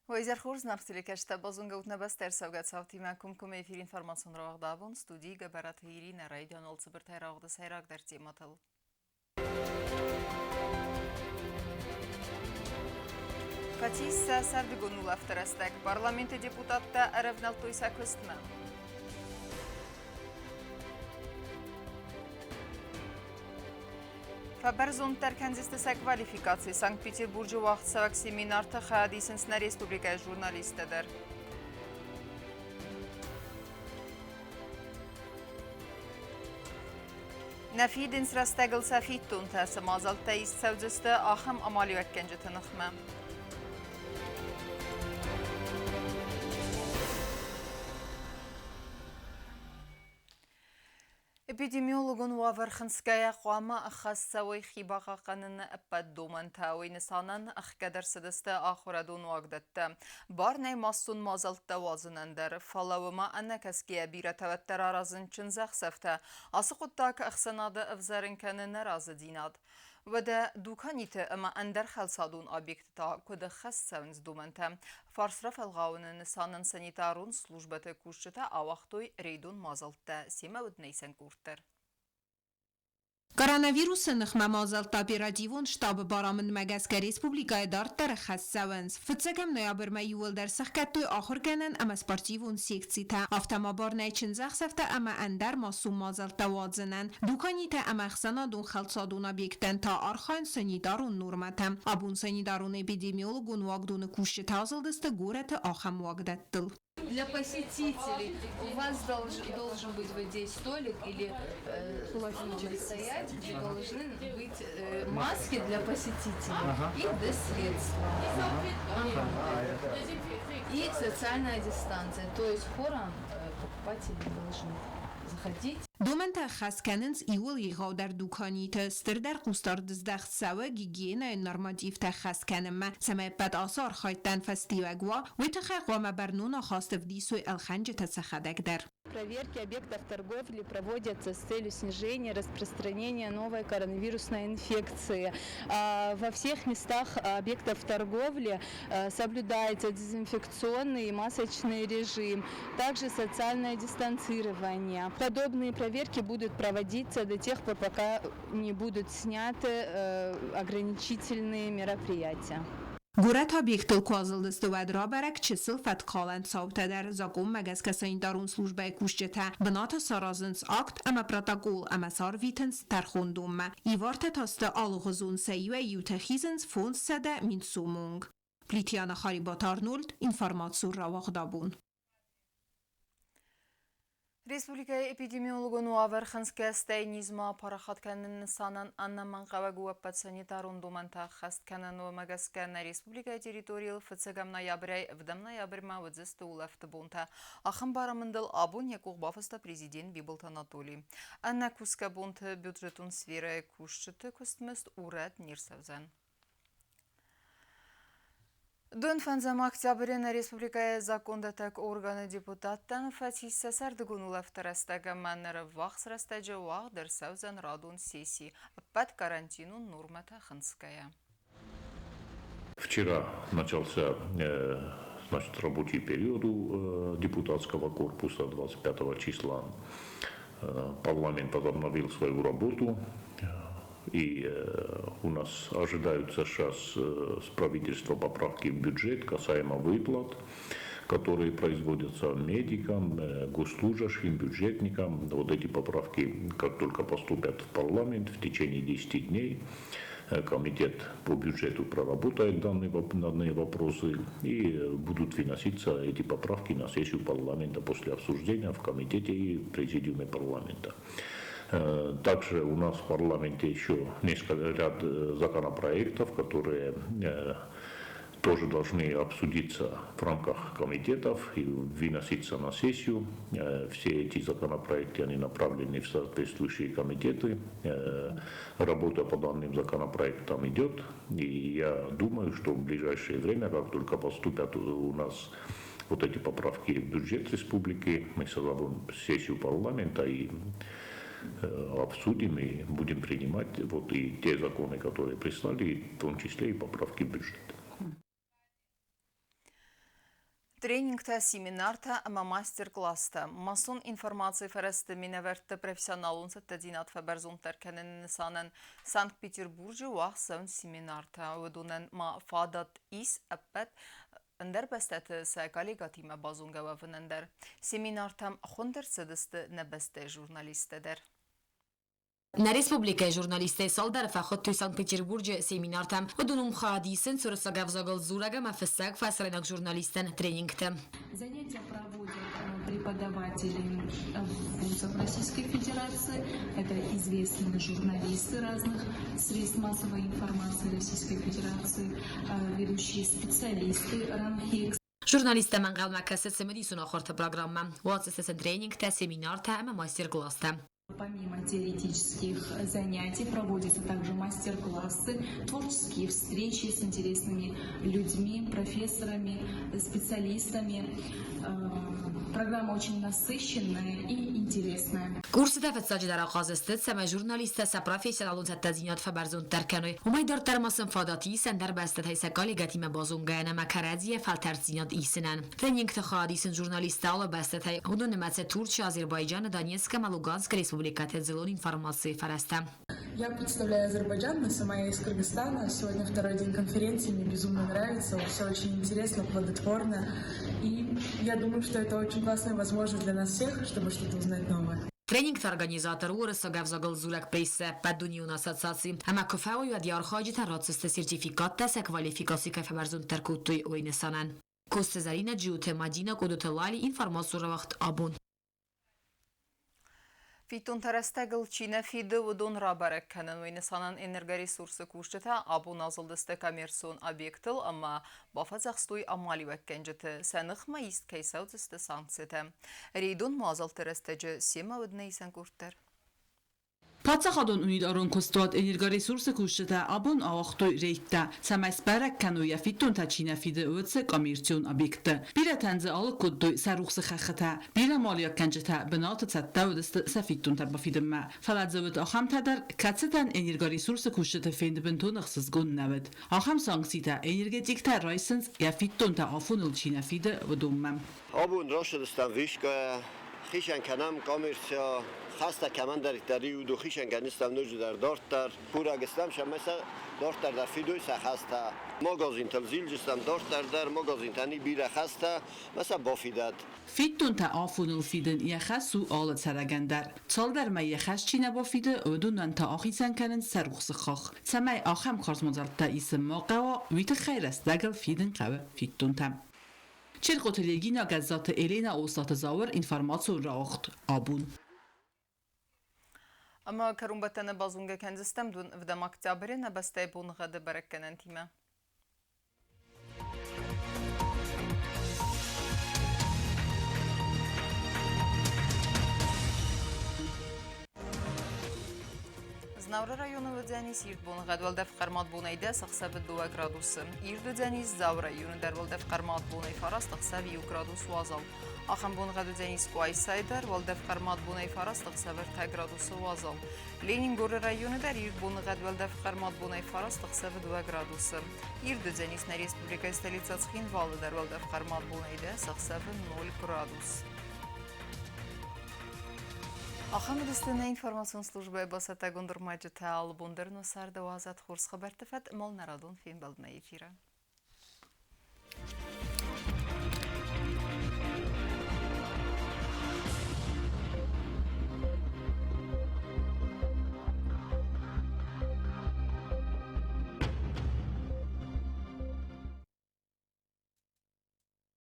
Уӕ изӕр хорз, зынаргъ телекӕсджытӕ! Базонгӕ ут нӕ бӕстӕ ӕрцӕугӕ цаутимӕ комкоммӕ эфир информацион рауагъд студийы Гӕбӕраты Иринӕ райдиан цыбыртӕй рауагъды сӕйрагдӕр темӕтыл. Фӕцис сӕ сӕрдыгон улӕфты рӕстӕг. Парламенты депутаттӕ ӕрӕвнӕлдтой сӕ куыстмӕ. Фӕбӕрзонддӕр кӕндзысты сӕ квалификаци. Санкт-Петербурджы уагъдцӕуӕг семинарты хайад исынц нӕ республикӕйы журналисттӕ дӕр. Нӕ фидынц рӕстӕгыл сӕ фиддонтӕ, цы мадзӕлттӕ ист цӕудзысты, ахӕм амалиуӕггӕнджыты ныхмӕ. Эпидемиологон уавӕр хынцгӕйӕ хъуамӕ ӕххӕст цӕуой хи бахъахъхъӕныны ӕппӕт домӕнтӕ. Уый нысанӕн ӕхгӕд ӕрцыдысты ахуырадон уагдӕттӕ. Бар нӕй массон мадзӕлттӕ уадзынӕн дӕр, фӕлӕ уымӕ ӕнӕкӕсгӕйӕ бирӕтӕ уӕддӕр аразынц чындзӕхсӕвтӕ. Ацы хъуыддаг ӕхсӕнады ӕвзӕрын кӕны нӕразыдзинад. Уӕдӕ дуканиты ӕмӕ ӕндӕр хӕлцадон объектты та куыд ӕххӕст цӕуынц домӕнтӕ? Фарс рафӕлгъауыны нысанӕн санитарон службӕты кусджытӕ ауагътой рейдон мадзӕлттӕ, семӕ уыд нӕ къорд дӕр. Коронавирусы ныхмӕ мадзӕлттӕ оперативон штабы барамындмӕ гӕсгӕ республикӕйы дарддӕр ӕххӕст цӕуынц. Фыццӕгӕм ноябрмӕ иууылдӕр сӕхгӕдтой ахуыргӕнӕн ӕмӕ спортивон секцитӕ, афтӕ ма бар нӕй чындзӕхсӕвтӕ ӕмӕ ӕндӕр массон мадзӕлттӕ уадзынӕн. Дуканитӕ ӕмӕ ӕхсӕнадон хӕлцадон объекттӕн та архайынц санитарон нормӕтӕ. Абон санитарон-эпидемиологон уагдоны кусджытӕ азылдысты горӕты ахӕм уагдӕттыл. Для посетителей у вас должен быть вот здесь столик или стоять, где должны быть маски для посетителей и средства. Ага. И социальная дистанция. То есть хором покупатели должны заходить. Домӕнтӕ ӕххӕст кӕнынц иууыл егъаудӕр дуканиты, стырдӕр хъусдард здӕхт цӕуы гигиенӕйы нормативтӕ ӕххӕст кӕнынмӕ, цӕмӕй ӕппӕт ацы архайдтӕн фӕстиуӕг уа, уый тыххӕй хъуамӕ бӕрнон ахаст ӕвдисой ӕлхӕнджытӕ сӕхӕдӕг дӕр. Проверки объектов торговли проводятся с целью снижения распространения новой коронавирусной инфекции. Во всех местах объектов торговли соблюдается дезинфекционный и масочный режим, также социальное дистанцирование. Подобные проверки будут проводиться до тех пор, пока не будут сняты ограничительные мероприятия. Горӕты объектыл куы азылдысты, уӕд рабӕрӕг чысыл фӕткхалӕн цаутӕ дӕр. Закъонмӕ гӕсгӕ санитарон службӕйы кусджытӕ бынаты саразынц акт ӕмӕ протокол ӕмӕ сӕ арвитынц тӕрхондонмӕ. Ивартӕ та сты алыгъуызон, сӕ иуӕй-иутӕ хизынц 500 000 сомы онг. Плитиана Харибаты Арнольд, информацион рауагъдабон. Республикӕйы эпидемиологон уавӕр хынцгӕ низмӕ апарахат кӕныны нысанӕн ӕнӕмӕнгхъӕуӕг у ӕппӕт санитарон домӕнтӕ ӕххӕст кӕнын. Уымӕ гӕсгӕ нӕ республикӕйы территорийыл фыццӕгӕм ноябрӕй ӕвдӕм ноябрьмӕ уыдзысты улӕфты бонтӕ. Ахӕм барамындыл абон йӕ къух бафыста президент Бибылты Анатолий. Ӕнӕкусгӕ бонты бюджетон сферӕйы кусджыты куыстмызд урӕд не рцӕудзӕн. Дон фӕндзӕм октябры нӕ республикӕйы закондӕттӕг органы депутаттӕн фӕцис сӕ сӕрдыгон улӕфты рӕстӕг ӕмӕ ныр ӕввахс рӕстӕджы уагъд ӕрцӕудзӕн радон сесси ӕппӕт карантинон нормӕтӕ хынцгӕйӕ. Вчера начался значит, рабочий период у депутатского корпуса 25 числа. Парламент возобновил свою работу. И у нас ожидаются сейчас с правительства поправки в бюджет касаемо выплат, которые производятся медикам, госслужащим, бюджетникам. Вот эти поправки, как только поступят в парламент, в течение 10 дней комитет по бюджету проработает данные вопросы и будут выноситься эти поправки на сессию парламента после обсуждения в комитете и президиуме парламента. Также у нас в парламенте еще несколько ряд законопроектов, которые тоже должны обсудиться в рамках комитетов и выноситься на сессию. Все эти законопроекты, они направлены в соответствующие комитеты. Работа по данным законопроектам идет. И я думаю, что в ближайшее время, как только поступят у нас вот эти поправки в бюджет республики, мы созовем сессию парламента и обсудим и будем принимать вот и те законы, которые прислали, в том числе и поправки в бюджет. Тренингтӕ, семинартӕ ӕмӕ мастер-класстӕ, массон информацийы фӕрӕзты минӕвӕртты профессионалон цӕттӕдзинад фӕбӕрзонддӕр кӕныны нысанӕн Санкт-Петербурджы уагъд цӕуынц семинартӕ. Уыдонӕн ма фадат ис ӕппӕт ӕндӕр бӕстӕты сӕ коллегӕтимӕ базонгӕ уӕвынӕн дӕр. Семинартӕм хуынд ӕрцыдысты нӕ бӕстӕйы журналисттӕ дӕр. Нӕ республикӕйы журналисттӕй цалдӕр фӕхуыдтой Санкт-Петербурджы семинартӕм. Уыдон уым хайад исынц уырыссаг ӕвзагыл дзурӕг ӕмӕ фыссӕг фӕсарӕйнаг журналисттӕн тренингты. Занятия проводят преподаватели вузов Российской Федерации. Это известные журналисты разных средств массовой информации Российской Федерации, ведущие специалисты РАНХИКС. Журналисттӕм ӕнхъӕлмӕ кӕсы цымыдисон ахуырты программӕ. Уадзы сӕ тренингтӕ, семинартӕ ӕмӕ мастер-класстӕ. Помимо теоретических занятий проводятся также мастер-классы, творческие встречи с интересными людьми, профессорами, специалистами. Программа очень насыщенная и интересная. Курсытӕ фыццаджыдӕр ахъаз сты, цӕмӕй журналисттӕ сӕ профессионалон цӕттӕдзинад фӕбӕрзонддӕр кӕной. Уымӕй дарддӕр ма сын фадат ис ӕндӕр бӕстӕтӕй сӕ коллегӕтимӕ базонгӕйӕн ӕмӕ кӕрӕдзийӕ фӕлтӕрддзинад исынӕн. Тренингты хайад исын журналисттӕ алы бӕстӕтӕй, уыдон нымӕцы Турчы, Азербайджаны, Донецк ӕмӕ Луганскы республикӕты дзыллон информацийы фӕрӕзтӕ. Я представляю Азербайджан, но сама я из Кыргызстана. Сегодня второй день конференции, мне безумно нравится, все очень интересно, плодотворно. И я думаю, что это очень классная возможность для нас всех, чтобы что-то узнать новое. Тренингты организатор уырыссаг ӕвзагыл дзурӕг прессӕ ӕппӕтдунеон ассоциаци ӕмӕ куы фӕуой, уӕд йӕ архайджытӕн ратдзысты сертификаттӕ сӕ квалификаци кӕй фӕбӕрзонддӕр кодтой, уый нысанӕн. Коцты Зӕринӕ, Джиоты Мадинӕ, Къодоты Лали, информацион рауагъд абон. Фиддонтӕ рӕстӕгыл чи нӕ фиды, уыдон рабӕрӕг кӕнын. Уый нысанӕн энергоресурсы кусджытӕ абон азылдысты коммерцион объектыл ӕмӕ бафӕдзӕхстой амалиуӕггӕнджыты, сӕ ныхмӕ ист кӕй цӕудзысты санкцитӕ. Рейдон мадзӕлтты рӕстӕджы семӕ уыд нӕ исӕн къорд дӕр. Паддзахадон унитарон куыстуат Энергоресурсы кусджытӕ абон ауагътой рейдтӕ, цӕмӕй сбӕрӕг кӕной йӕ фиддонтӕ чи нӕ фиды, уыцы коммерцион объектты. Бирӕтӕн дзы алыг кодтой сӕ рухсы хӕххытӕ. Бирӕ малиаггӕнджытӕ бынаты цӕттӕ уыдысты сӕ фиддонтӕ бафидынмӕ. Фӕлӕ дзы уыд ахӕмтӕ дӕр, кӕцытӕн Энергоресурсы кусджыты фенд бынтон ӕхсызгон нӕ уыд. Ахӕм санкцитӕ энергетиктӕ райсынц, йӕ фиддонтӕ афоныл чи нӕ фиды, уыдонмӕ. Абон рацыдыстӕм вишкӕйӕ, хицӕн кӕнӕм коммерцийӕ, хӕстӕ кӕмӕндӕриддӕр иу хицӕн кӕныстӕм ноджыдӕр дарддӕр. Курӕг стӕм, цӕмӕй сӕ дарддӕр дӕр фидой сӕ хӕстӕ. Магазинтыл зилджыстӕм дарддӕр дӕр, магазинтӕн и бирӕ хӕстӕ, ӕмӕ сӕ бафидӕд. Фиддонтӕ афоныл фидын йӕ хӕс у алы цӕрӕгӕн дӕр. Цалдӕр мӕйы хӕс чи нӕ бафиды, уыдонӕн та ахицӕн кӕнынц сӕ рухсы хахх. Цӕмӕй ахӕм карз мадзӕлттӕ исын ма хъӕуа, уый тыххӕй рӕстӕгыл фидын хъӕуы фиддонтӕ. Черкъоты Регина, Гӕззаты Елена, Осаты Зауыр, информацион рауагъд абон. Ӕмӕ кӕронбӕттӕны базонгӕ кӕндзыстӕм ӕвдӕм октябры нӕ бӕстӕйы боныгъӕды бӕрӕггӕнӕнтимӕ. Знауыры районы уыдзӕнис ирд боныгъӕд уӕлдӕф хъӕрмад бонӕй 10, ӕхсӕвы 2 градусы. Ирд уыдзӕнис Дзауы районы дӕр уӕлдӕф хъӕрмад бонӕй 9, ӕхсӕв 1 градус уазал. Ахӕм боныгъӕд уыдзӕнис Къуайсайы дӕр, уӕлдӕф хъӕрмад бонӕй 9, ӕхсӕв 3 градусы уазал. Ленингоры районы дӕр ирд боныгъӕд уӕлдӕф хъӕрмад бонӕй 9, ӕхсӕвы 2 градусы. Ирд уыдзӕнис нӕ республикӕйы столицӕ Цхинвалы дӕр уӕлдӕф хъӕрмад бонӕй 10, ӕхсӕвы 0 градус. Ахӕм уыдысты нӕ информацион службӕйы бацӕттӕгонд ӕрмӕджытӕ. Алы бон дӕр нӕ царды уадзӕд хорз хабӕртты фӕд Молнарадон фембӕлдмӕ эфиры.